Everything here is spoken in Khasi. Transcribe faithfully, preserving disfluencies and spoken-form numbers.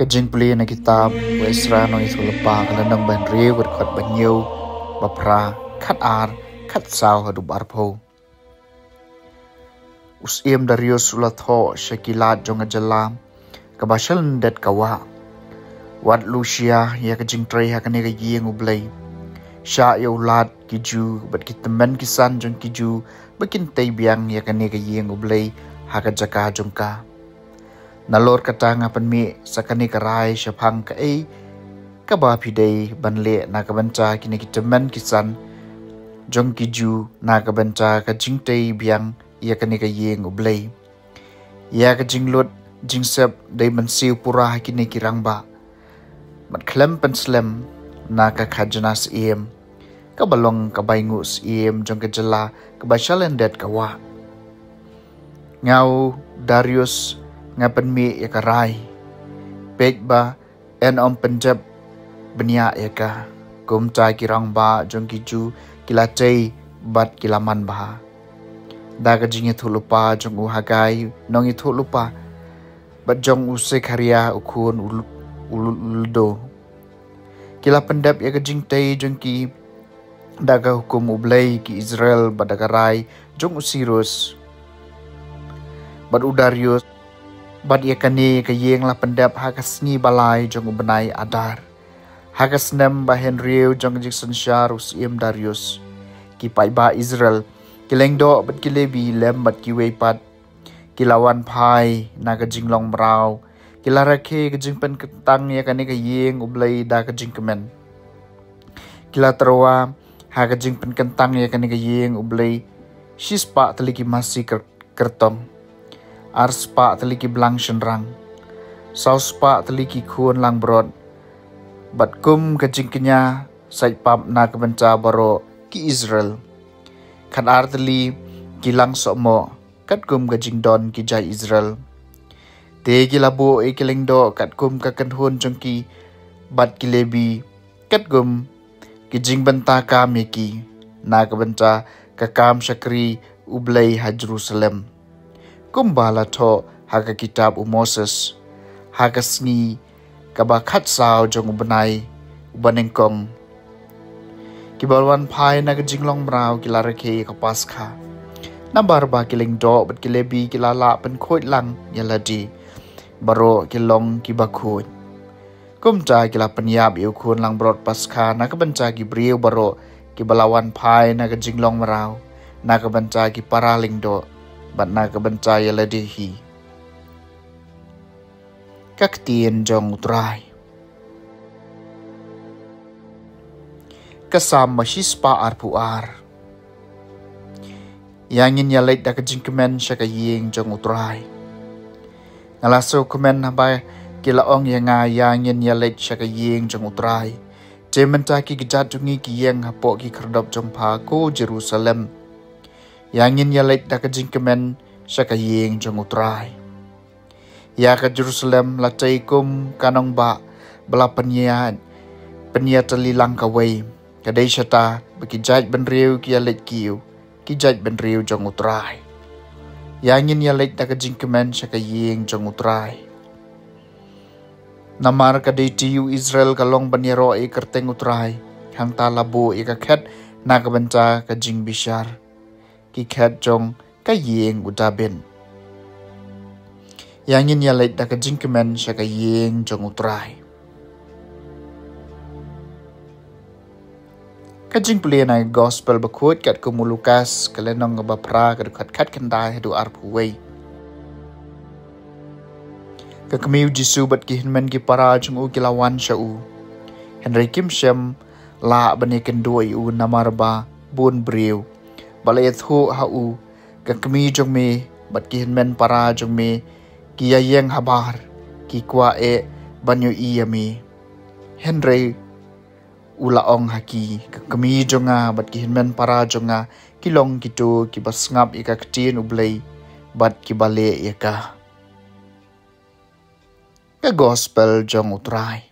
Ka jingpule na kitab u Esra nongïathuhlypa, ka lynnong ba hynriew, ka dkhot ba hynñiew, ba phra, khat ar, khat saw haduh ba arphew. U syiem Darius u la thoh sha ki lad jong ka jylla kaba shalyndet ka wah, wat lushia ïa ka jingtrei ha kane ka ïing U Blei. Shah ïa u lad ki Jiw bad ki tymmen ki san jong ki Jiw ba kin tei biang ïa kane ka ïing U Blei ha ka jaka jong ka. Nalor kata nga pynmih sa kane ka rai shaphang kaei kaba phi dei ban leh na ka bynta kine ki tymmen ki san jong ki Jiw na ka bynta ka jingtei biang ïa kane ka ïing U Blei. Ïa ka jinglut jingsep dei ban siew pura ha kine ki rangbah bad khlem pynslem na ka khajna syiem kaba long ka bainguh syiem jong ka jylla kaba shalyndet ka wah. Nga u Darius nga pynmih ïa ka rai. Peit ba yn ym pynjep bniah ïa ka. Kumta ki rangbah jong ki Jiw ki la tei bad ki la man bha da ka jingïathuhlypa jong u Hagai nongïathuhlypa bad jong u Sekharia u khun u, u, u Iddo. Ki la pyndep ïa ka jingtei jong ki da ka hukum U Blei ki Israel bad da ka rai jong u Sirus bad u Darius. Bad ïa kane ka ïing la pyndep ha ka sngi ba lai jong u bnai Adar, ha ka snem ba hynriew jong ka jingsynshar u syiem Darius. Ki paidbah Israel, ki lyngdoh bad ki Lebi lem bad kiwei pat, ki la wan phai na ka jinglong mraw. Ki la rakhe ka jingpynkyntang ïa kane ka ïing U Blei da ka jingkmen. Ki la tyrwa ha ka jingpynkyntang ïa kane ka ïing U Blei shispah tylli ki masi kyr-, kyrtong, arspah tylli ki blang shynrang, sawspah tylli ki khun langbrot, bad kum ka jingkñia sait pap na ka bynta baroh ki Israel, khatar tylli ki lang sohmoh katkum ka jingdon ki jait Israel. Te ki la buh ïa ki lyngdoh katkum ka kynhun jong ki bad ki Lebi, katkum ki jingbynta kam ïa ki na ka bynta ka kam shakri U Blei ha Jerusalem, kumba la thoh ha ka kitab u Moses, ha ka sngi kaba khatsaw jong u bnai uba nyngkong. Kiba wan phai na ka jinglong mraw ki la rakhe ïa ka Paskha, namar ba ki lyngdoh bad ki Lebi ki la lah pynkhuid lang ïa lade, baroh ki long kiba khuid. Kumta ki la pynïap ïa u khun langbrot Paskha na ka bynta ki briew baroh kiba la wan phai na ka jinglong mraw, na ka bynta ki para lyngdoh bad na ka bynta ïa lade hi. Ka ktien jong U Trai. Ka Salm ba shispah arphew ar. Ïa ngin ïaleit da ka jingkmen sha ka ïing jong U Trai. Nga la sngewkmen haba ki la ong ïa nga, ïa ngin ïaleit sha ka ïing jong U Trai. Te mynta ki kjat jong ngi ki ïeng hapoh ki khyrdop jong pha, ko Jerusalem. Ïa ngin ïaleit da ka jingkmen sha ka ïing jong U Trai. Ïa ka Jerusalem la tei kum ka nongbah ba la pynïa, pynïatylli lang kawei. Ka dei shata ba ki jait bynriew ki ïaleit kiew, ki jait bynriew jong U Trai. Ïa ngin ïaleit da ka jingkmen sha ka ïing jong U Trai. Namar ka dei ti u Israel ka long ban ïaroh ïa ka kyrteng U Trai. Hangta la buh ïa ka khet na ka bynta ka jingbishar, ki khet jong ka ïing u Dabid. Ïa ngin ïaleit da ka jingkmen sha ka ïing jong U Trai. Ka jingpule na ka Gospel bakhuid katkum u Lukas, ka lynnong ba phra, ka dkhot khatkhyndai haduh arphew wei. Ka kmie u Jisu bad ki hynmen ki para jong u ki la wan sha u, hynrei kim shym lah ban ïakynduh ïa u namar ba bun briew. Ba la ïathuh ha u, ka kmie jong me bad ki hynmen para jong me ki ïaïeng habar, ki kwah eh ban ïohi ïa me. Hynrei u la ong ha ki, ka kmie jong nga bad ki hynmen para jong nga ki long kito kiba sngap ïa ka ktien U Blei bad kiba leh ïa ka. Ka Gospel jong U Trai.